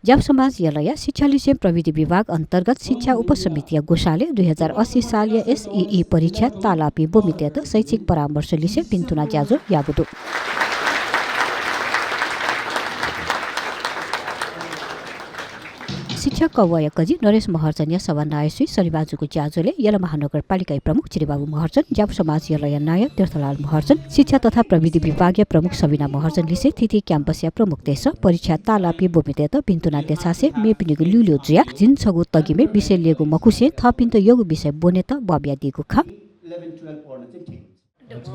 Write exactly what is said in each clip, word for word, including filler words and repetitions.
ज्यापु समाज यलया शिक्षा लिसें प्रविधि विभाग अन्तर्गत शिक्षा उपसमितिया ग्वसालय् दुई हजार अस्सी सालया एसईई परीक्षा ताःलाःपिं ब्वमितय्त शैक्षिक परामर्श लिसें भिन्तुना ज्याझ्वः याःगु दु। शिक्षा कवःया कजि नरेश महर्जनया सभानायःसुइ शनिबाः जूगु ज्याझ्वलय् यल महानगरपालिकाया प्रमुख चिरिबाबु महर्जन, ज्यापु समाज यलया नायः तीर्थलाल महर्जन, शिक्षा तथा प्रविधि विभागया प्रमुख सबिना महर्जन लिसें थीथी क्याम्पसया प्रमुखतय्सं परीक्षा ताःलाःपिं ब्वमितय्त भिन्तुना देछासें मेपिनिगु ल्यूल्यू जुयाः झिंछगू तगिमय् विषय ल्ययेगु मखुसें थःपिन्त यःगु विषय ब्वनेत ब्वःबियादीगु खः।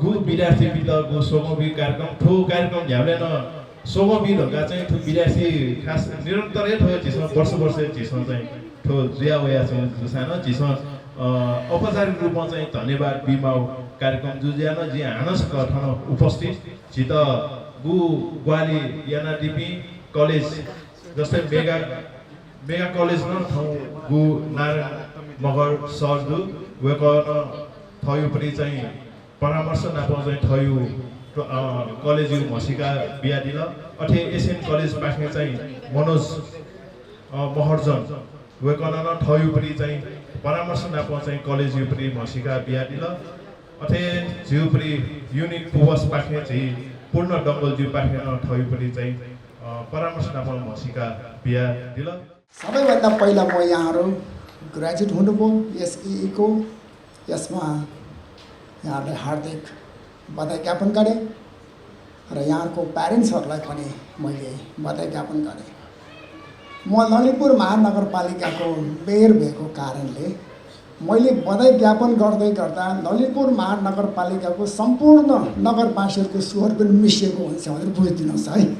गु विद्यार्थीपिन्त गु स्वगोभी कार्यक्रम, थ्व कार्यक्रम न्ह्याबलें नं स्वगोभी धकाः चाहिँ थ्व विद्यार्थी खास निरन्तर हे थ्व झीसं वर्ष वर्ष झीसं चाहिँ थ्व जुया वयाच्वंगु जूसां नं झीसं, अ, औपचारिक रूपं चाहिँ धन्यवाद बीमाःगु कार्यक्रम जू जुयाः नं जिं हानं छकः थन उपस्थित झीत गु ग्वाहालि यानादीपिं कलेज, जस्तै मेगा, मेगा कलेज नं थौं गु नारायण मगर सर दु, वय्कलं थःगु परि चाहिँ परामर्श नाप चाहिँ थःगु, अ, कलेजय् म्हसीका बियादिल। अथे एसएन कलेजपाखें चाहिँ मनोज, अ, महर्जन, वय्कलं नं थःगु परि चाहिँ परामर्श नाप चाहिँ कलेजय् परि म्हसीका बियादिल। अथे झीगु परि युनिक पुवसपाखें झी पूर्ण डंगोलजुपाखें नं थःगु परि चाहिँ, अ, परामर्श नाप म्हसीका बियादिल। सबैभन्दा पहिला म यहाँहरू ग्रेजुएट हुनुभयो एसईईको, यसमा यहाँहरूलाई हार्दिक बधाई ज्ञापन गरेँ र यहाँहरूको प्यारेन्ट्सहरूलाई पनि मैले बधाई ज्ञापन गरेँ। म ललितपुर महानगरपालिकाको मेयर भएको कारणले मैले बधाई ज्ञापन गर्दै गर्दा ललितपुर महानगरपालिकाको सम्पूर्ण नगरवासीहरूको स्वर पनि मिसिएको हुन्छ भनेर बुझिदिनुहोस् है।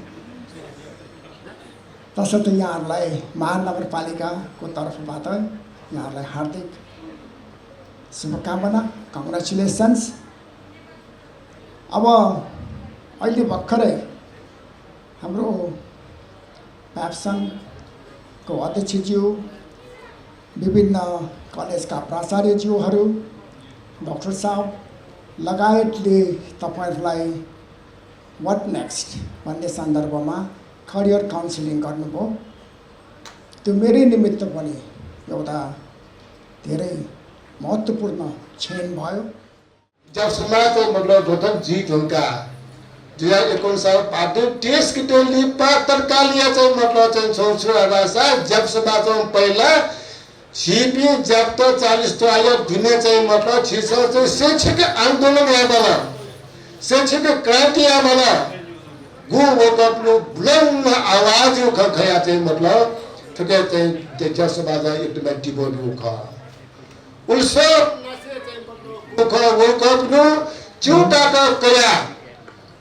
तसर्थ यहाँहरूलाई महानगरपालिकाको तर्फबाट यहाँहरूलाई हार्दिक शुभकामना, कङ्ग्रेचुलेसन्स। अब अहिले भर्खरै हाम्रो प्याब्सनको अध्यक्षज्यू, विभिन्न कलेजका प्राचार्यज्यूहरू, डाक्टर साहब लगायतले तपाईँहरूलाई what next भन्ने सन्दर्भमा करियर काउन्सिलिङ गर्नुभयो। त्यो मेरै निमित्त पनि एउटा धेरै महत्त्वपूर्ण क्षण भयो। जब समाज चाहिँ मतलब धोथन जी ढुङ्गा दुई हजार एकोन साल पादु देश के तेल लिपा तरकालिया चाहिँ मतलब चाहिँ छौ छु आवासा जब समाज चाहिँ पहिला छिपिं ज्याप्त चालिस त्वाया दुने चाहिँ मतलब छिसं चाहिँ शैक्षिक आन्दोलन याबल, शैक्षिक क्रान्ति याबल। गु वकपनु बुलन्द आवाज यु खखया चाहिँ मतलब थुके चाहिँ देश समाज एकदमै डिबो यु ख। उल्स खः वकपनु च्युताक कया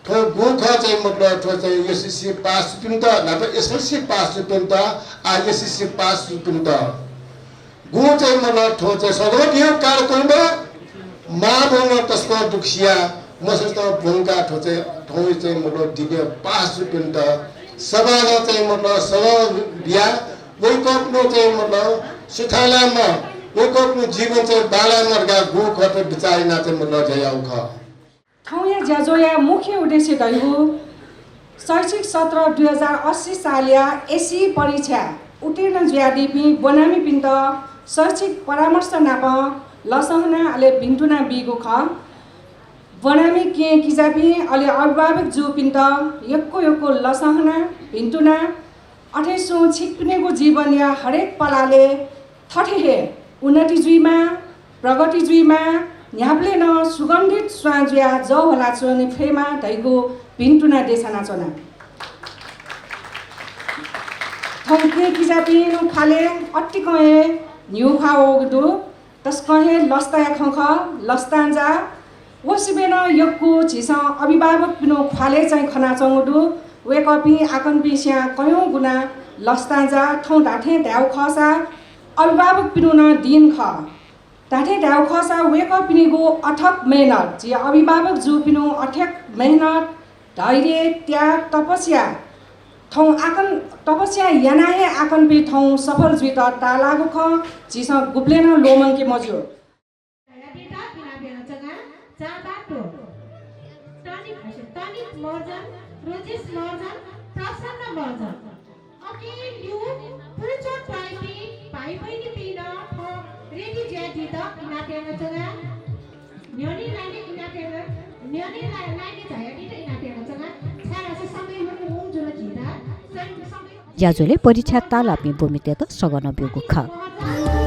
थ्व गु खः चाहिँ मतलब थ्व चाहिँ एसएससी पास जुपिन्त, नाप एसएलसी पास जुपिन्त, आ एसएससी पास जुपिन्त। गु चाहिँ मतलब थ्व चाहिँ सगवत यो कार्यक्रम माभंग तस्कं दुखसिया मसस्त भूमिका थ्व चाहिँ थौं चाहिँ मतलब दिने पास जुपिन्त सभाल चाहिँ मतलब सभा बिया वैकल्पनु चाहिँ मतलब सुथालाम वैकल्पनु जीवन चाहिँ बाला मर्गा गु खः थ्व विचार याना चाहिँ मतलब जयाउ खः। थौंया ज्याझ्वःया मुख्य उद्देश्य धइगु शैक्षिक सत्र दुई हजार अस्सी सालया एसई परीक्षा उत्तीर्ण जुयादीपिं ब्वनामिपिन्त शैक्षिक परामर्श नाप लसहना अले भिन्तुना बीगु खः। ब्वनामि कें किजापिं अले अभिभावक जूपिन्त यक्व यक्व लसहना, भिन्तुना, अथे सुं छिकपिनिगु जीवनया हरेक पलाले थथे हे उन्नति जुइमा, प्रगति जुइमा, न्ह्याबलें नं सुगन्धित स्वां जुयाः जः ह्वलाच्वने फयेमा धइगु भिन्तुना देछानाच्वना। थौं कें किजापिं ख्वाले अतिकं हे न्ह्यू ख्वाः वःगु दु। तसकं हे लसताया खँ खः, लसतां जा। व सिबें नं यक्व झीसं अभिभावकपिनिगु ख्वाले चाहिँ खनाच्वंगु दु। वय्कःपिं आकन्पिं स्यां कयौं गुना लसतां जा। थौं धाथें धायेगु खःसा अभिभावकपिनिगु नं दिन खः। धाथें धायेगु खःसा वय्कःपिनिगु अथक मेहनत, झी अभिभावक जूपिनिगु अथक मेहनत, धैर्य, त्याग, तपस्या, थौं आकन, तपस्या यानाः हे आकन्पिं थौं सफल जुइत ताःलाःगु खँ झीसं गुबलें नं ल्वःमंके मज्यू। तनिक, तनिक महर्जन, रोजेश महर्जन, प्रसन्न महर्जन। अकिं न्यू पुचः त्वाइपिं भाइ बहिनीपिं नं थः रेडी जुयादीत इनाप यानाच्वना। न्ह्यःने लाइनय् इनाप याना, न्ह्यःने ला-, लाइनय् झायादीत इनाप यानाच्वना। छाय्धाःसा समय हुंहुं जुल झीत। सम-, समय ज्याझ्वलय् परीक्षा ताःलाःपिं ब्वमितय्त सगनं ब्यूगु खः।